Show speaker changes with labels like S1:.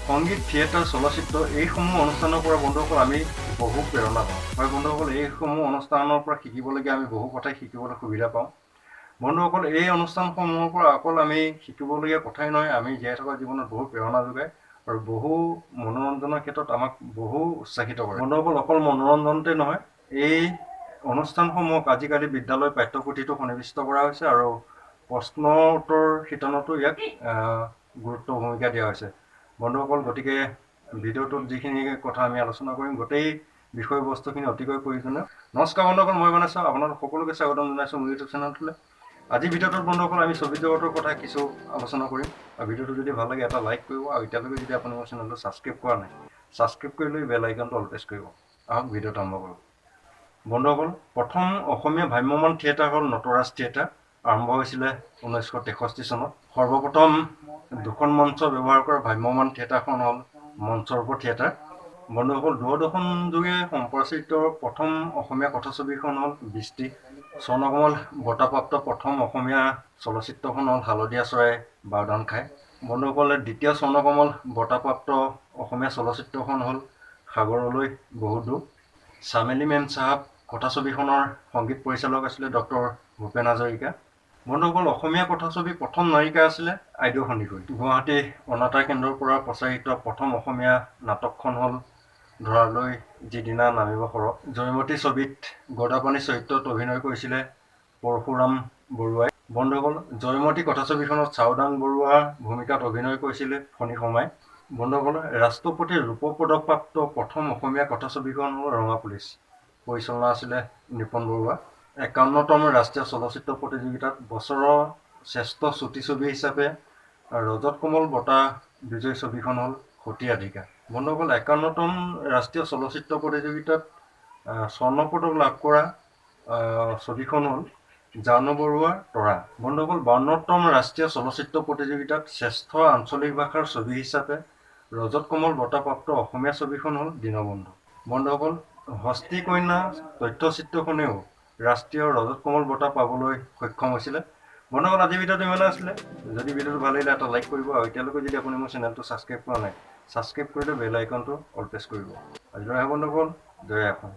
S1: সংগীত, থিয়েটাৰ, চলচ্চিত্ৰ এইসমূহ অনুষ্ঠানৰ পৰা বন্ধুসকল আমি বহু প্ৰেৰণা পাওঁ। হয় বন্ধুসকল, এইসমূহ অনুষ্ঠানৰ পৰা শিকিবলগীয়া আমি বহু কথাই শিকিবলৈ সুবিধা পাওঁ। বন্ধুসকল, এই অনুষ্ঠানসমূহৰ পৰা অকল আমি শিকিবলগীয়া কথাই নহয়, আমি জীয়াই থকা জীৱনত বহু প্ৰেৰণা যোগায় আৰু বহু মনোৰঞ্জনৰ ক্ষেত্ৰত আমাক বহু উৎসাহিত কৰে। বন্ধুসকল, অকল মনোৰঞ্জনতে নহয়, এই অনুষ্ঠানসমূহক আজিকালি বিদ্যালয় পাঠ্যপুথিতো সন্নিৱিষ্ট কৰা হৈছে আৰু প্ৰশ্ন উত্তৰ শিতানতো ইয়াক গুৰুত্ব ভূমিকা দিয়া হৈছে। বন্ধুসকল, গতিকে ভিডিঅ'টোত যিখিনি কথা আমি আলোচনা কৰিম গোটেই বিষয়বস্তুখিনি অতিকৈ প্ৰয়োজনীয়। নমস্কাৰ বন্ধুসকল, মই মানেছোঁ আপোনালোক সকলোকে স্বাগতম জনাইছোঁ মোৰ ইউটিউব চেনেলটোলৈ। আজি ভিডিঅ'টোত বন্ধুসকল আমি ছবি জগতৰ কথা কিছু আলোচনা কৰিম আৰু ভিডিঅ'টো যদি ভাল লাগে এটা লাইক কৰিব আৰু এতিয়ালৈকে যদি আপুনি মোৰ চেনেলটো ছাবস্ক্ৰাইব কৰা নাই, ছাবস্ক্ৰাইব কৰি লৈ বেল আইকনটো অল প্ৰেছ কৰিব। আহক ভিডিঅ'টো আৰম্ভ কৰোঁ। বন্ধুসকল, প্ৰথম অসমীয়া ভ্ৰাম্যমাণ থিয়েটাৰ হ'ল নটৰাজ থিয়েটাৰ। আৰম্ভ হৈছিলে 1963 চনত। সৰ্বপ্ৰথম দুখন মঞ্চ ব্যৱহাৰ কৰা ভ্ৰাম্যমাণ থিয়েটাৰখন হ'ল মঞ্চৰূপ থিয়েটাৰ। বন্ধুসকল, দূৰদৰ্শন যোগে সম্প্ৰচাৰিত প্ৰথম অসমীয়া কথাছবিখন হ'ল বৃষ্টি। স্বৰ্ণকমল বঁটাপ্ৰাপ্ত প্ৰথম অসমীয়া চলচ্চিত্ৰখন হ'ল হালধীয়া চৰাই বাওধান খায়। বন্ধুসকলে, দ্বিতীয় স্বৰ্ণকমল বঁটাপ্ৰাপ্ত অসমীয়া চলচ্চিত্ৰখন হ'ল সাগৰলৈ বহু দূৰ। চামেলি মেম চাহাব কথাছবিখনৰ সংগীত পৰিচালক আছিলে ডক্টৰ ভূপেন হাজৰিকা। বন্ধুসকল, অসমীয়া কথাছবি প্ৰথম নায়িকা আছিলে আইদেউ সন্দিকৈ। গুৱাহাটী অনাতাঁৰ কেন্দ্ৰৰ পৰা প্ৰচাৰিত প্ৰথম অসমীয়া নাটকখন হ'ল ধৰালৈ যিদিনা নামিব সৰগ। জয়মতী ছবিত গদাপাণি চৰিত্ৰত অভিনয় কৰিছিলে পৰশুৰাম বৰুৱাই। বন্ধুসকল, জয়মতী কথাছবিখনত চাওদাং বৰুৱাৰ ভূমিকাত অভিনয় কৰিছিলে ফণী শৰ্মাই। বন্ধুসকল, ৰাষ্ট্ৰপতিৰ ৰূপ পদকপ্ৰাপ্ত প্ৰথম অসমীয়া কথাছবিখন হ'ল ৰঙা পুলিচ। পৰিচালনা আছিলে নিপন বৰুৱা। 51তম ৰাষ্ট্ৰীয় চলচ্চিত্ৰ প্ৰতিযোগিতাত বছৰৰ শ্ৰেষ্ঠ চুটি ছবি হিচাপে ৰজত কমল বঁটা বিজয়ী ছবিখন হ'ল সতী ৰাধিকা। বন্ধুসকল, 51তম ৰাষ্ট্ৰীয় চলচ্চিত্ৰ প্ৰতিযোগিতাত স্বৰ্ণপদক লাভ কৰা ছবিখন হ'ল জাহ্নু বৰুৱাৰ তৰা। বন্ধুসকল, 52তম ৰাষ্ট্ৰীয় চলচ্চিত্ৰ প্ৰতিযোগিতাত শ্ৰেষ্ঠ আঞ্চলিক ভাষাৰ ছবি হিচাপে ৰজত কমল বঁটাপ্ৰাপ্ত অসমীয়া ছবিখন হ'ল দীনবন্ধু। বন্ধুসকল, হস্তি কন্যা তথ্যচিত্ৰখনেও ৰাষ্ট্ৰীয় ৰজত কমল বঁটা পাবলৈ সক্ষম হৈছিলে। বন্ধুসকল, আজিৰ ভিডিঅ'টো ইমানে আছিলে। যদি ভিডিঅ'টো ভাল লাগিলে এটা লাইক কৰিব আৰু এতিয়ালৈকে যদি আপুনি মোৰ চেনেলটো ছাবস্ক্ৰাইব কৰা নাই, ছাবস্ক্ৰাইব কৰি লৈ বেল আইকনটো অল প্ৰেছ কৰিব। আজিলৈ আহোঁ বন্ধুসকল, জয় অসম।